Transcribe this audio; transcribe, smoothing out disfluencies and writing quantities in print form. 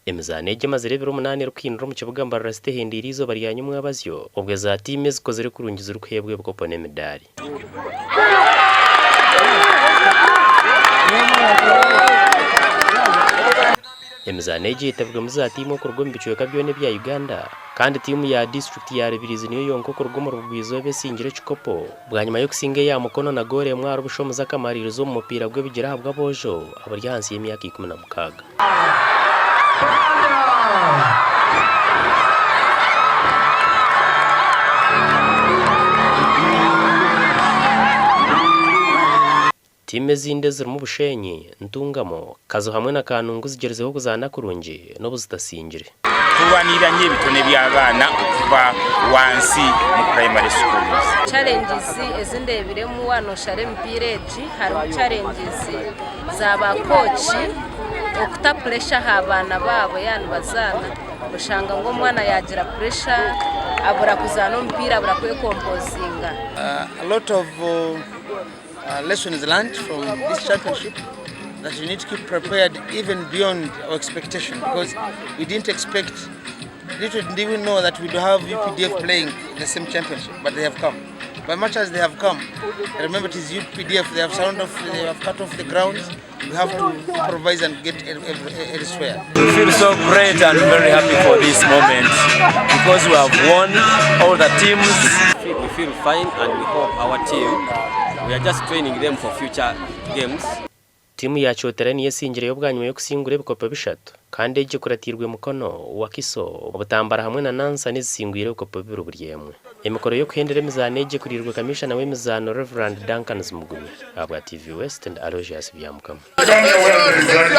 Emizaano egi emazire ebiro munaana erikuhindura omu kibuga Mbarara City ehendeire eizooba rya nyomwabazyo obwo za tiimu ezikozire kurungi zirikuheebwa ebikopo n'emidaari. Emizaano egi eyetabirwemu za tiimu okuruga omu bicweka byona ebya Uganda kandi tiimu ya disiturikiti ya Rubirizi niyo yonka okuruga omuri Bugwizooba esingire ekikopo bwanyima y'okusinga eya Mukono na goolo emwe ahari busha omuza akamaririza omu mupiira gw'ebigyere ahabw'aboojo abari ahansi y'emyaka 16. Tiimu ezindi ezirimu Bushenyi, Ntungamo, Kazo hamwe na Kanungu zigyerizeho kuzaana kurungi n'obu zitasingire. Turwanirira nyo ebitone by'abaana okuva wansi mu primary schools. Challenges ezi ndeebiremu waaba nooshara emipiira egi harimu challenges za ba coach okuta pressure aha baana baabo yaaba nibazaana oshanga ngu omwana yaagira pressure abura kuzaana omupiira abura kwekompozinga. A lot of lessons learned from this championship that you need to keep prepared even beyond our expectation because we didn't expect little did we know that we'd have UPDF playing in the same championship but they have come but much as they have come remember it is UPDF they have surrounded off, they have cut off the grounds we have to improvise and get elsewhere We feel so great and very happy for this moment because we have won all the teams. We feel fine and we hope our team, we are just training them for future games. Tiimu ya Kyotera niyo esingireyo bwanyima y'okusingura ebikopo bishatu kandi egi ekuratiirwe Mukono, Wakiso, Butambala hamwe na Nansana ezisingwire ebikopo bibiri buri emwe. Emikoro y'okuhendera emizaano egi ekuriirwe Kamishana w'emizaano Rev. Duncan Mugumya ahabwa TV West and Aloysius Byamukama.